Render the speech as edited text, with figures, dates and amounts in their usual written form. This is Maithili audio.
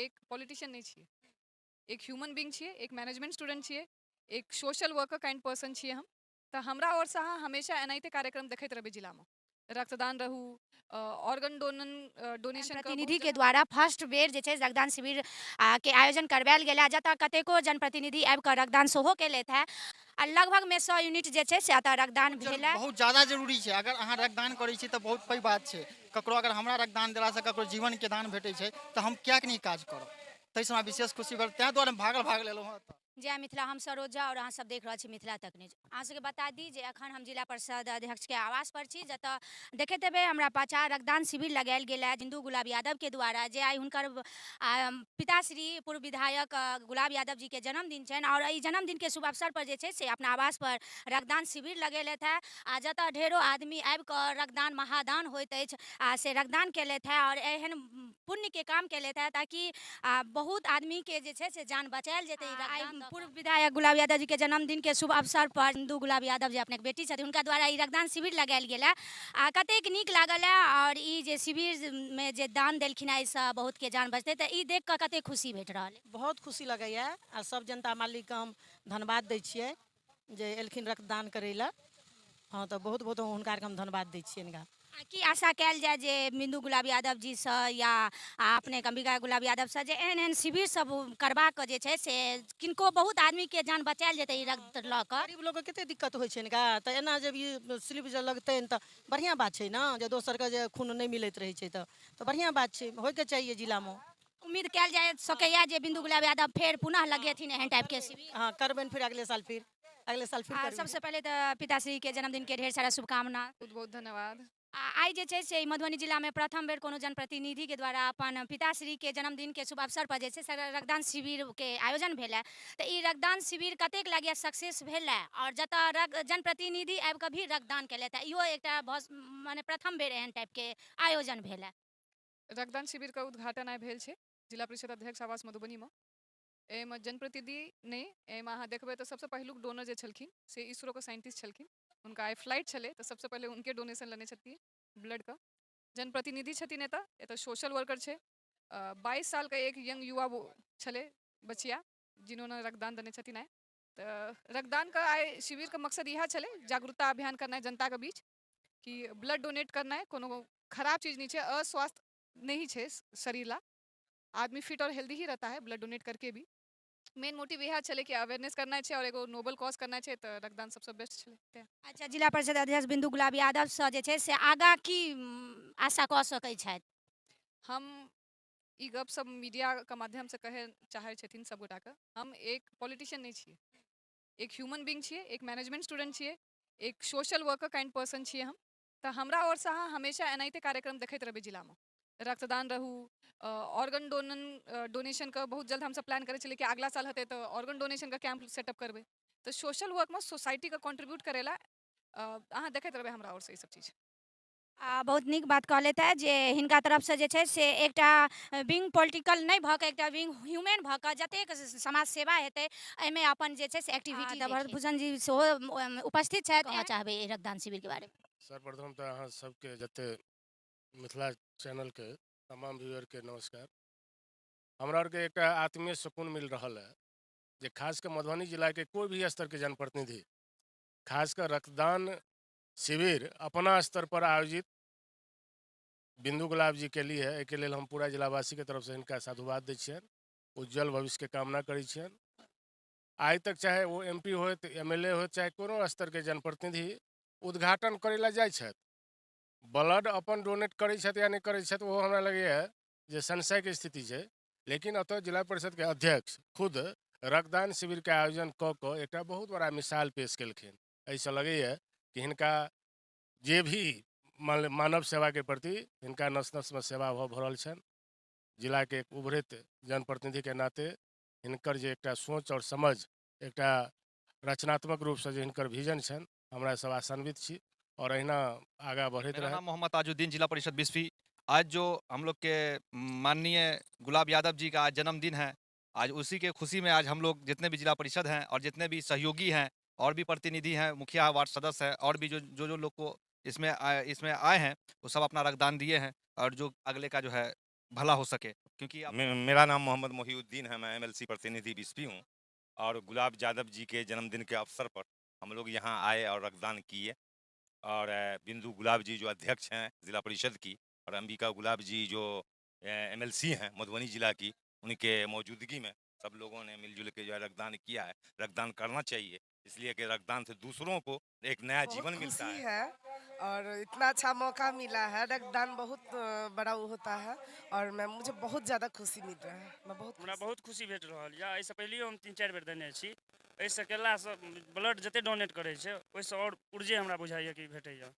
एक पॉलिटिशियन नहि छियै, एक ह्यूमन बीइंग छियै, एक मैनेजमेंट स्टूडेंट छियै, एक सोशल वर्कर काइंड पर्सन छियै हम। तऽ हमरा ओरसँ अहाँ हमेशा एनाहिते कार्यक्रम देखैत रहबै जिलामे, रक्तदान रहू, ऑर्गन डोनेशन। प्रतिनिधि के द्वारा फर्स्ट बेर जे छै रक्तदान शिविर के आयोजन करवायल गेल है, जतऽ कतेको जनप्रतिनिधि आबि कऽ रक्तदान सेहो केलथि है आ लगभग में 100 यूनिट जे छै से एतऽ रक्तदान भेल है। बहुत ज़्यादा जरूरी छै, अगर अहाँ रक्तदान करै छी तऽ बहुत पैघ बात छै। ककरो अगर हमरा रक्तदान देलासँ ककरो जीवनके दान भेटै छै तऽ हम किएक नहि काज करब, ताहिसँ हमरा विशेष खुशी भेल, ताहि दुआरे हम भागल भागल एलहुँ हँ। जय मिथिला, हम सरोज झा और अहाँ सब देख रहल छी मिथिला तक न्यूज। अहाँ सबके बता दी जे अखन हम जिला परिषद अध्यक्ष के आवास पर छी, जतऽ देखैत हेबै हमरा पाछा रक्तदान शिविर लगायल गेल है बिंदु गुलाब यादव के द्वारा, जे आइ हुनकर पिताश्री पूर्व विधायक गुलाब यादव जी के जन्मदिन छनि और एहि जन्मदिन के शुभ अवसर पर जे छै से अपना आवास पर रक्तदान शिविर लगेलथि है आ जतऽ ढेरो आदमी आबि कऽ रक्तदान महादान होइत अछि आ से रक्तदान केलथि है और एहन पुण्य के काम केलथि है ताकि बहुत आदमी के जे छै से जान बचायल जेतै। पूर्व विधायक गुलाब यादव जी के जन्मदिन के शुभ अवसर पर बिंदु गुलाब यादव जे अपने बेटी छथिन हुनका द्वारा ई रक्तदान शिविर लगायल गेल है आ कतेक नीक लागल है और ई जे शिविर में जे दान देलखिन है एहिसँ बहुत के जान बचतै, तऽ ई देख कऽ कतेक खुशी भेट रहल है। बहुत खुशी लगैया आ सब जनता मालिकके हम धन्यवाद दै छियै जे एलखिन रक्तदान करै लए। हाँ, तऽ बहुत बहुत हुनका आरके हम धन्यवाद दै छियनि गा। की आशा कयल जाय जे बिंदु गुलाब यादव जी सँ या अपने अंबिका गुलाब यादव सँ जे एहन एहन शिविर सब करबा कऽ जे छै से किनको बहुत आदमी के जान बचायल जेतै ई रक्त लऽ कऽ? गरीब लोकके कते दिक्कत होइ छनि गा, तऽ एना जे ई स्लिप जे लगतनि तऽ बढ़िआँ बात छै ने, जे दोसरके जे खून नहि मिलैत रहै छै तऽ बढ़िआँ बात छै, होइके चाहिए जिलामे। उम्मीद कयल जा सकैया जे बिंदु गुलाब यादव फेर पुनः लगेथिन एहन टाइप के शिविर? हाँ, करबनि फिर अगले साल, फिर अगले साल फिर। सबसे पहले तऽ पिताश्री के जन्मदिन के ढेर सारा शुभकामना। बहुत बहुत धन्यवाद। आइ जे छै से मधुबनी जिलामे प्रथम बेर कोनो जनप्रतिनिधि के द्वारा अपन पिताश्री के जन्मदिन के शुभ अवसर पर जे छै से रक्तदान शिविर के आयोजन भेल है, तऽ ई रक्तदान शिविर कतेक लगैया सक्सेस भेल है और जतऽ जनप्रतिनिधि आबि कऽ भी रक्तदान केलथि है, इहो एकटा बहुत माने प्रथम बेर एहन टाइप के आयोजन भेल है। रक्तदान शिविर के उद्घाटन आइ भेल छै जिला परिषद अध्यक्ष आवास मधुबनी में। एहिमे जनप्रतिनिधि नहि, एहिमे अहाँ देखबै तऽ सबसँ पहिलुक डोनर जे छलखिन से इसरोके साइंटिस्ट छलखिन, हुनका आइ फ्लाइट छलै तऽ सबसँ पहिले हुनके डोनेशन लेने छथिन ब्लडके। जनप्रतिनिधि छथिन एतऽ, एतऽ सोशल वर्कर छै, 22 सालके एक यंग युवा छलै बचिया जिन्होंने रक्तदान देने छथिन आइ। तऽ रक्तदानके आइ शिविरके मकसद इएह छलै जागरूकता अभियान करनाइ जनताके बीच कि ब्लड डोनेट करनाइ कोनो खराब चीज नहि छै, अस्वास्थ्य नहीं छै शरीर ला, आदमी फिट और हेल्दी ही रहता है ब्लड डोनेट करके भी। मेन मोटिव इएह छलै कि अवेयरनेस करना छै और एगो नोबल कॉज करना छै, तऽ रक्तदान सबसँ बेस्ट छलै। अच्छा, जिला परिषद अध्यक्ष बिंदु गुलाब यादव सँ जे छै से आगाँ की आशा कऽ सकै छथि? हम ई गप सब मीडियाके माध्यमसँ कहै चाहै छथिन सब गोटाके, हम एक पॉलिटिशियन नहि छियै, एक ह्यूमन बीइंग छियै, एक मैनेजमेंट स्टूडेंट छियै, एक सोशल वर्कर काइंड पर्सन छियै हम। तऽ हमरा ओरसँ अहाँ हमेशा एनाहिते कार्यक्रम देखैत रहबै जिलामे, रक्तदान रहू, ऑर्गन डोनेशनके बहुत जल्द हमसब प्लान करै छलियै कि अगला साल हेतै तऽ ऑर्गन डोनेशनके कैंप सेटअप करबै। तऽ सोशल वर्कमे सोसाइटीके कॉन्ट्रीब्यूट करै ला अहाँ देखैत रहबै हमरा ओरसँ ई सब चीज। बहुत नीक बात कहलथि है जे हिनका तरफसँ जे छै से एकटा विंग पॉलिटिकल नहि भऽ कऽ एकटा विंग ह्यूमन भऽ कऽ जतेक समाज सेवा हेतै एहिमे अपन जे छै से एक्टिविटी। भरत भूषण जी सेहो उपस्थित छथि, कहऽ चाहबै एहि रक्तदान शिविरके बारेमे? सर्वप्रथम तऽ अहाँ सबके जते मिथिला चैनलके तमाम व्यूअरके नमस्कार। हमरा आरके एकटा आत्मीय सुकून मिल रहल है जे खास कऽ मधुबनी जिलाके कोई भी स्तरके जनप्रतिनिधि खास कऽ रक्तदान शिविर अपना स्तर पर आयोजित बिंदु गुलाब जी के लिए है, एहिके लेल हम पूरा जिलावासीके तरफसँ हिनका साधुवाद दै छियनि, उज्जवल भविष्यके कामना करै छियनि। आइ तक चाहे ओ एम पी होत, एम एल ए होत, चाहे कोनो स्तरके जनप्रतिनिधि उद्घाटन करै लए जाइ छथि, ब्लड अपन डोनेट करै छथि या नहि करै छथि ओहो हमरा लगैए जे संशयके स्थिति छै, लेकिन एतऽ जिला परिषदके अध्यक्ष खुद रक्तदान शिविरके आयोजन कऽ कऽ एकटा बहुत बड़ा मिसाल पेश केलखिन। एहिसँ लगैए कि हिनका जे भी मानव सेवाके प्रति हिनका नस नसमे सेवा भाव भरल छनि। जिलाके एक उभरैत जनप्रतिनिधिके नाते हिनकर जे एकटा सोच और समझ, एकटा रचनात्मक रूपसँ जे हिनकर विजन छनि, हमरा सब आशान्वित छी और अहिना आगा बढ़ैत मेरा रहे। नाम मोहम्मद ताजुद्दीन, जिला परिषद बिस्फी। आज जो हम लोग के माननीय गुलाब यादव जी का आज जन्मदिन है, आज उसी के खुशी में आज हम लोग जितने भी जिला परिषद हैं और जितने भी सहयोगी हैं और भी प्रतिनिधि हैं, मुखिया वार्ड सदस्य हैं और भी जो जो जो लोग को इसमें आए हैं वो सब अपना रक्तदान दिए हैं और जो अगले का जो है भला हो सके, क्योंकि मेरा नाम मोहम्मद मोहिउद्दीन है, मैं एमएलसी प्रतिनिधि बिस्पी हूँ और गुलाब यादव जी के जन्मदिन के अवसर पर हम लोग यहाँ आए और रक्तदान किए। और बिंदु गुलाब जी जो अध्यक्ष हैं ज़िला परिषद की और अंबिका गुलाब जी जो एमएलसी हैं मधुबनी ज़िला की, उनके मौजूदगी में सब लोगों ने मिलजुल के जो है रक्तदान किया है। रक्तदान करना चाहिए, इसलिए कि रक्तदान से दूसरों को एक नया बहुत जीवन मिलता खुशी है। है और इतना अच्छा मौका मिला है। रक्तदान बहुत बड़ा वो होता है और मैं मुझे बहुत ज़्यादा खुशी मिल रहा है। मैं बहुत हमरा खुश। बहुत खुशी भेट रहल यऽ। एहिसँ पहिलियो हम 3-4 बेर देने छी। एहिसँ केलासँ ब्लड जते डोनेट करै छै ओहिसँ आओर ऊर्जे हमरा बुझाइए कि भेटैए।